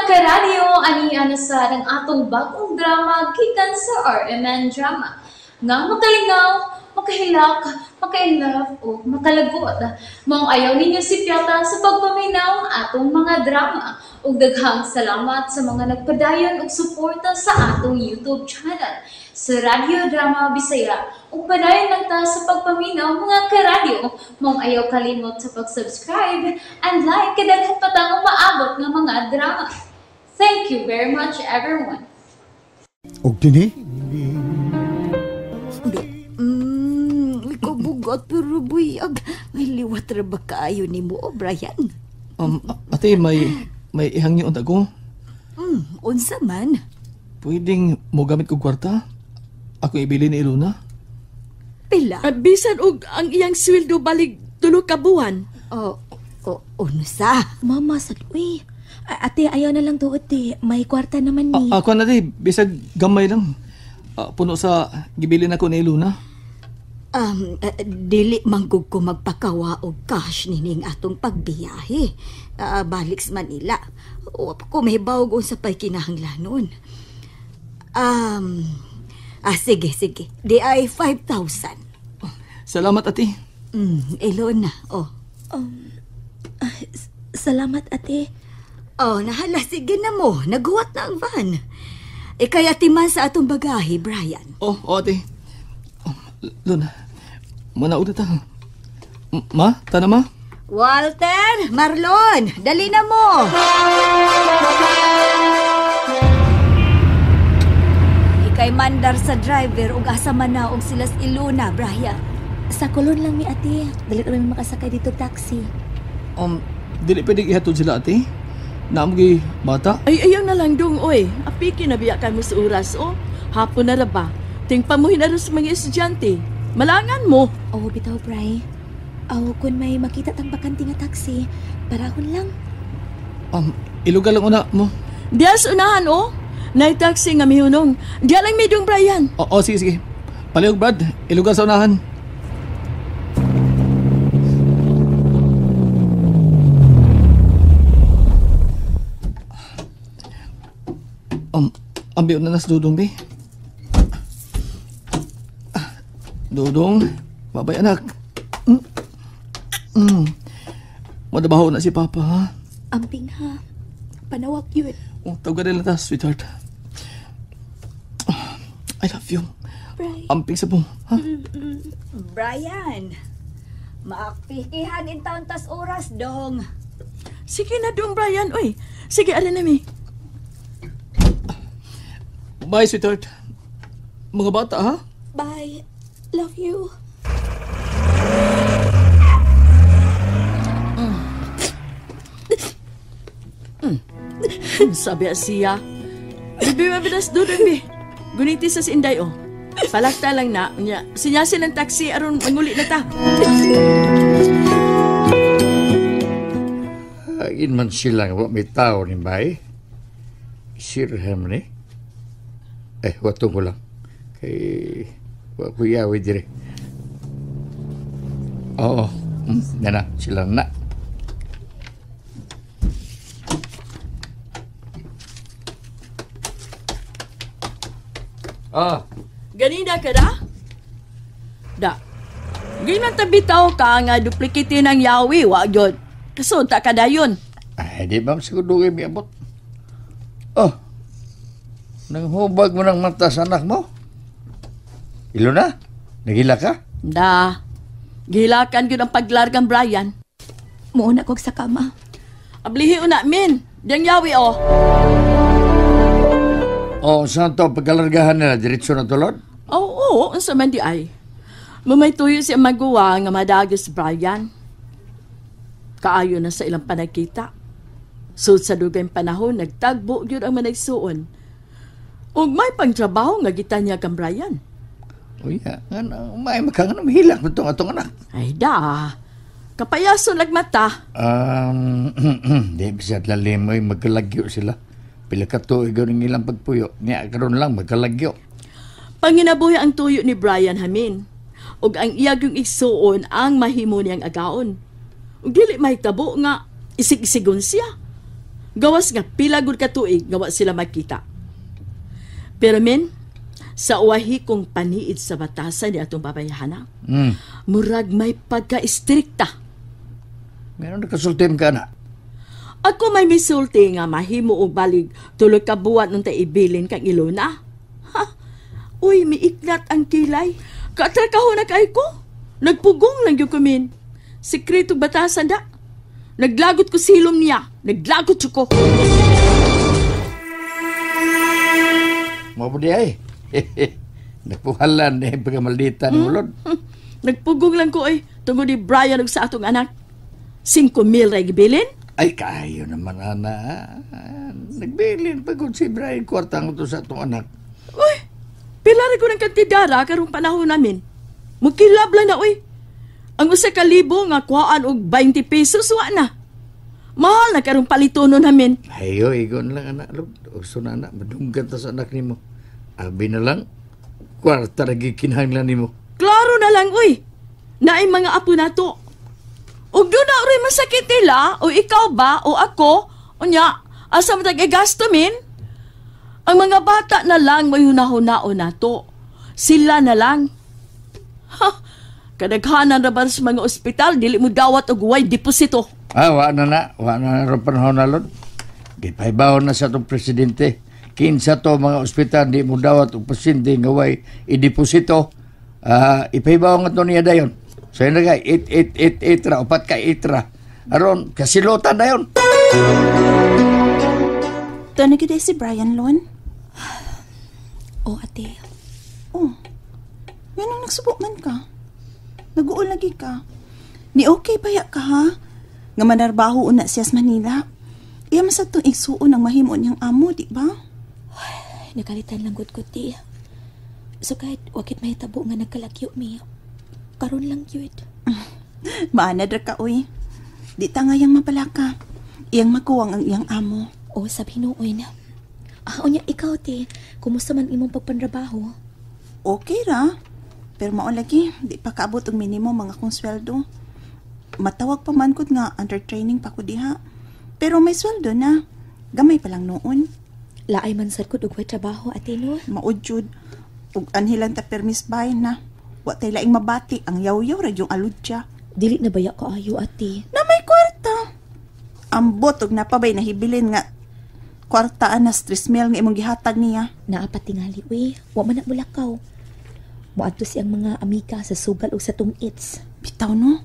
karadyo, ani na sa ang atong bagong drama gikan sa RMN Drama. Nga makalingaw, makahilak, makainlove o makalagot. Maong ayaw ninyo si Piata sa pagpaminaw ang atong mga drama. Ug daghang salamat sa mga nagpadayon og suporta sa atong YouTube channel sa Radyo Drama Bisaya. Ug padayon lang ta sa pagpaminaw mga karadyo. Maong ayaw kalimot sa pag-subscribe and like kay daghan pa tang umaabot nga mga drama. Thank you very much, everyone. Og dinhi Ikaw bugat pero buyag. May liwat ra ba kaayo ni mo, oh, Brian? Ate, may ihangyo unta ko. Unsa man? Pwedeng mo gamit kog kwarta? Ako ibili ni Iluna. Pila? Bisan og ang iyang sweldo balik tulo ka buwan. Oh, oh, unsa? Mama, sa uy. Ate, ayaw na lang tuot eh. May kwarta naman ni. Ako na di, bisag gamay lang. Puno sa gibili na ko ni Iluna. Dili manggug ko magpakawa og cash nining atong pagbiyahe. Balik sa Manila. Wa pa ko mahibaw og unsa pa'y kinahanglanon. Sige, sige. Di ay 5,000. Salamat, ate. Ilona, oh. Salamat, ate. Oh, nahala, sige na mo. Naghuwat na ang van. Ikay atiman sa atong bagahe, Brian. Oh, oh ate. Oh, Luna, manaog na ta. Ma, tana ma? Walter, Marlon, dali na mo. Ikay mandar sa driver ug asa man na og sila sa Iluna, Brian. Sa Colon lang mi, ate. Dali kami makasakay dito taxi. Dili pwede ihatod sila, ate. Naamgi bata. Ay, ayaw na lang dong, oy. Apiki na biya kamo sa oras, oh. Hapon na ra ba? Tingpamuhin na rin sa mga estudyante. Malangan mo. Oo, bitaw, Bri. Aw, kung may makita tang bakante nga taxi, parahon lang. Ilugal lang una mo. Diya sa unahan, oh. Nay taxi nga mihunong. Diya lang may dong, Brian. Oo, oh, sige, sige. Palihog, Brad. Ilugal sa unahan. Ambil na nas Dudong, be. Dudong, babay anak. Madabaho na si Papa, ha? Amping, ha? Panawag yun. Oh, tawagan nila ta, sweetheart. I love you. Bri. Amping sa po, ha? Brian, maakpikihan in taon tas oras, dong. Sige na dong, Brian, oy. Sige, ari na mi. Bye, sweetheart. Mga bata, ha? Bye. Love you. Sabi siya. Bibi, mabilas dudong, bi. Guniti sa sinday, oh. Palakta lang na. Nya, sinyasin ang taxi aron manguli na ta. Hain man sila nga wa may tao ni Bay. Sirham ni. Watong ko lang. Kay wa ko yawi dire. Oo. Na, sila na. Ah. Ganina ka da? Da. Ganyan tabi tao ka nga duplikite ng yawi, wa gyud. Kasunta ka dayon. Ay, di ba siguro kayo miabot? Oh. Nanghubag mo ng mata sa anak mo? Ilona, nagila ka? Da. Gihilakan gyud ang paglargang Brian. Muuna kog sa kama. Ablihi una, min. Diyang yawi, oh. Oh, saan to pagkalargahan nila? Diretso na tulod? Oo, oo, unsa man di ay. Mamay tuyo siya maguwa nga madagis Brian. Kaayo na sa ilang panagkita. Sud sa dugay panahon, nagtagbo gyud ang managsuon. Ug may pangtrabaho nga gitanya kang Brian. Uya, nga may makanga mahilak mo tong atong anak. Ay da, kapayason lagmata. Di bisat lalim oy magkalagyo sila. Pila ka tuig ang ilang pagpuyo. Niya karon lang magkalagyo. Panginabuhi ang tuyo ni Brian hamin. Ug ang iyag yung igsuon ang mahimo niyang agaon. Ug dili mahitabo nga isig-isigon siya. Gawas nga pila gud ka tuig nga wa sila magkita. Pero men, sa uwahi kong paniid sa batasan ni atong babayhana, murag may pagka-istrikta. Meron nakasultim ka na. Ako may misulti nga mahimo og balig tulo ka buwan unta ibilin kang Ilona. Ha? Uy, miiknat ang kilay. Katrakaho na kay ko. Nagpugong lang gyud ko min. Sekreto batasan da. Naglagot ko silom niya. Naglagot ko. Mao di ay. Nagpuhalan eh, pagkamaldita ni Mulod. Nagpugong lang ko ay tungod ni Brian ug sa atong anak. 5,000 ra gibilin. Ay, kayo naman, ana. Nagbilin pagod si Brian kwarta nga to sa atong anak. Uy, pila ra ko ng kantidara karong panahon namin. Mukilab lang na, uy. Ang 1,000 nga kuhaan og 20 pesos, wa na. Mahal na karong palitono namin. Ayo, igon lang, anak. Lod. Uso na, anak. Madunggan ta sa anak nimo. Abi na lang, kwarta lagi kinahanglan nimo. Klaro na lang, uy. Naay mga apo na to. Ug doon na rin masakit nila, o ikaw ba, o ako, unya, asa mo tag-igasto min? Ang mga bata na lang may hunahunao na to. Sila na lang. Ha, kadaghanan na ba sa mga ospital, dili mo dawat og way deposito. Ah, wa na na. Wa na na rin panahon na, Lod. Gipahibaw na sa itong presidente. Kinsa to mga ospital, di mo dawat og pasyente nga way i-deposito. Ah, ipahibaw nga to niya dayon. So yun na kay, 8, 8, 8, 8 ra, upat ka 8 ra. Aron, kasilutan na yun. Ito na gid si Brian Lon. Oh, ate. Oh. Yan ang nagsubo man ka. Naguol lagi ka. Ni okay pa ya ka ha? Nga manarbaho una siya sa Manila. Iya man sa itong igsuon ang mahimo niyang amo, di ba? Ay, nakalitan lang gud ko, ti. So kahit wakit mahitabo nga nagkalagyo mi, karon lang gyud. Maanad ra ka, uy. Di ta nga yang mapalaka. Iyang makuwang ang iyang amo. Oh, sabi hinuoy na. Ah, unya ikaw, ti. Kumusta man imong pagpanrabaho? Okay ra. Pero mao lagi, di pa kaabot og minimum mga akong sweldo. Matawag pa man kod nga under training pa ko diha. Pero may sweldo na. Gamay pa lang noon. Laay man sad kod og way trabaho, ate, no? Maod jud. Ug anhilan ta permis bay na. Wa tay laing mabati ang yaw-yaw ra yung aludya. Dili na baya kaayo, ate. Na may kwarta. Ambot og napabay nahibilin nga kwarta ana stress mil nga imong gihatag niya. Naa pa tingali, uy. Wa man na mulakaw. Moadto siyang mga amiga sa sugal ug sa tungits. Bitaw no.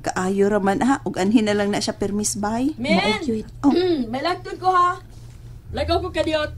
Kaayo ra man ha ug anhin na lang na siya permis bay. Men! Mao gyud. Oh. May lagtod ko ha. Lagaw ko kadiyot.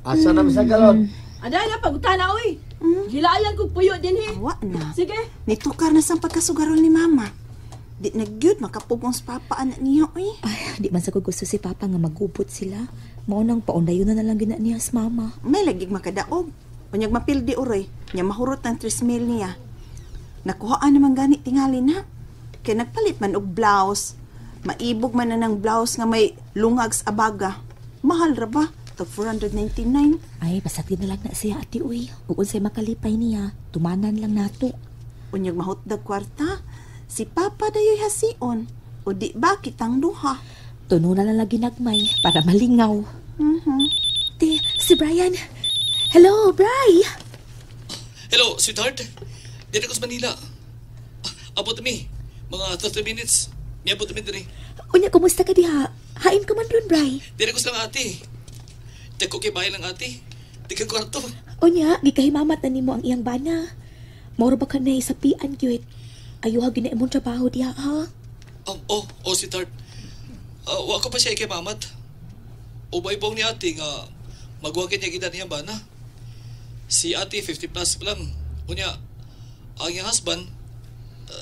Asa na sa galon? Aday na, pagutana, uy. Gilayan kong puyo din, he. Wa na. Sige. Nitukar na sang pagkasugaron ni mama. Di na gyud makapugong sa papa anak niya uy. Ay, di man sa ko gusto si papa nga magubot sila. Mao nang paundayon na lang gina niya sa mama. May lagig makadaog. Unyag mapildi uroy, nya mahurot ang 3 mil niya. Nakuhaan naman gani tingali na. Kay nagpalit man og blouse. Maibog man na ng blouse nga may lungag sa abaga. Mahal ra ba? Tag 499. Ay, pasagdi na lang na siya, ate, uy. Ug unsay makalipay niya, tumanan lang nato. Unyag mahutdag kwarta. Si Papa dayoy hasion. O di ba kitang duha? Tuno na lang lagi nagmay para malingaw. Te, si Brian. Hello, Bri! Hello, sweetheart. Dito ko sa Manila. Abot mi. Mga 30 minutes. Miabot mi diri. Unya, kumusta ka diha? Hain ka man ron, Bri. Dito ko sa lang ate. Dako kay bahay lang ate. Di ka kwarto. Unya, gikahimamat na nimo ang iyang bana. Mauro ba ka na isapian, gyud? Ayuha gyud na imong trabaho diha, ha? Oh, sweetheart. Wa ko pa siya ikay mamat. Ubay-bong ni ate nga magwagin niya gina niyang bana. Si ate 50 plus pa lang. Unya, ang iyang husband,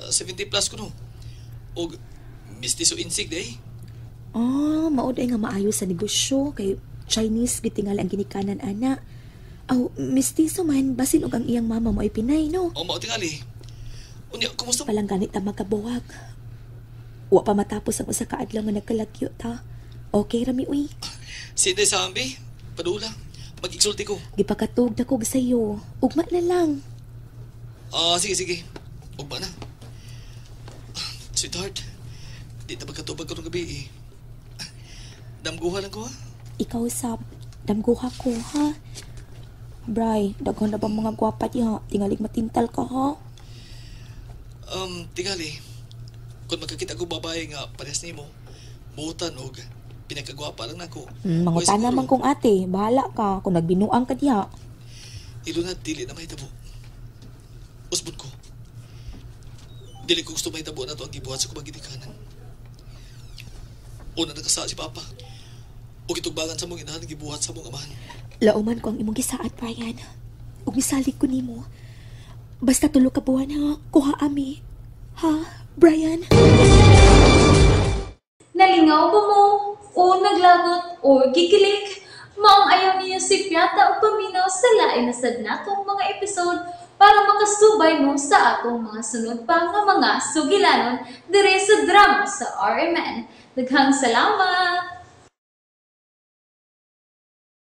70 plus kuno. Og mistiso insig day. Oh, mao day nga maayo sa negosyo kay Chinese gitingali ang ginikanan ana. Aw, mistiso man basin og ang iyang mama mo ay Pinay, no? O mao tingali. Unya, kumusta? Palang ganit ta magkabuwag. Wa pa matapos ang usa ka adlaw nga nagkalagyo ta. Okay ra mi uy. Sinday sa ambi, padula. Mag-exulti ko. Gipakatug na kog sayo. Ugma na lang. Ah, sige, sige. Ugma na. Sweetheart, di ta magkatubag karong gabi eh. Damguha lang ko ha. Ikaw sab, damguha ko ha. Bray, daghan na ba mga gwapa diha? Tingalig matintal ka ha. Tingali, kung magkakita ko babae nga parehas nimo, buutan og pinakagwapa lang nako. Mangutana Oy, man siguro, kong ate, bahala ka kung nagbinuang ka diha. Iluna, dili na mahitabo. Usbon ko. Dili ko gusto mahitabo na to ang gibuhat sa kumang ginikanan. Una nakasa si Papa. O gitugbangan sa mong inahan ang gibuhat sa mong amahan. Lauman ko ang imong gisaad, Brian. Ug misalig ko nimo. Basta tulo ka buwan ha, kuha ami. Ha, Brian? Nalingaw ba mo? O naglagot o gikilig? Maong ayaw niyo si Piata o paminaw sa lain na sad natong mga episode para makasubay mo sa atong mga sunod pa nga mga sugilanon dire sa drama sa RMN. Daghang salamat!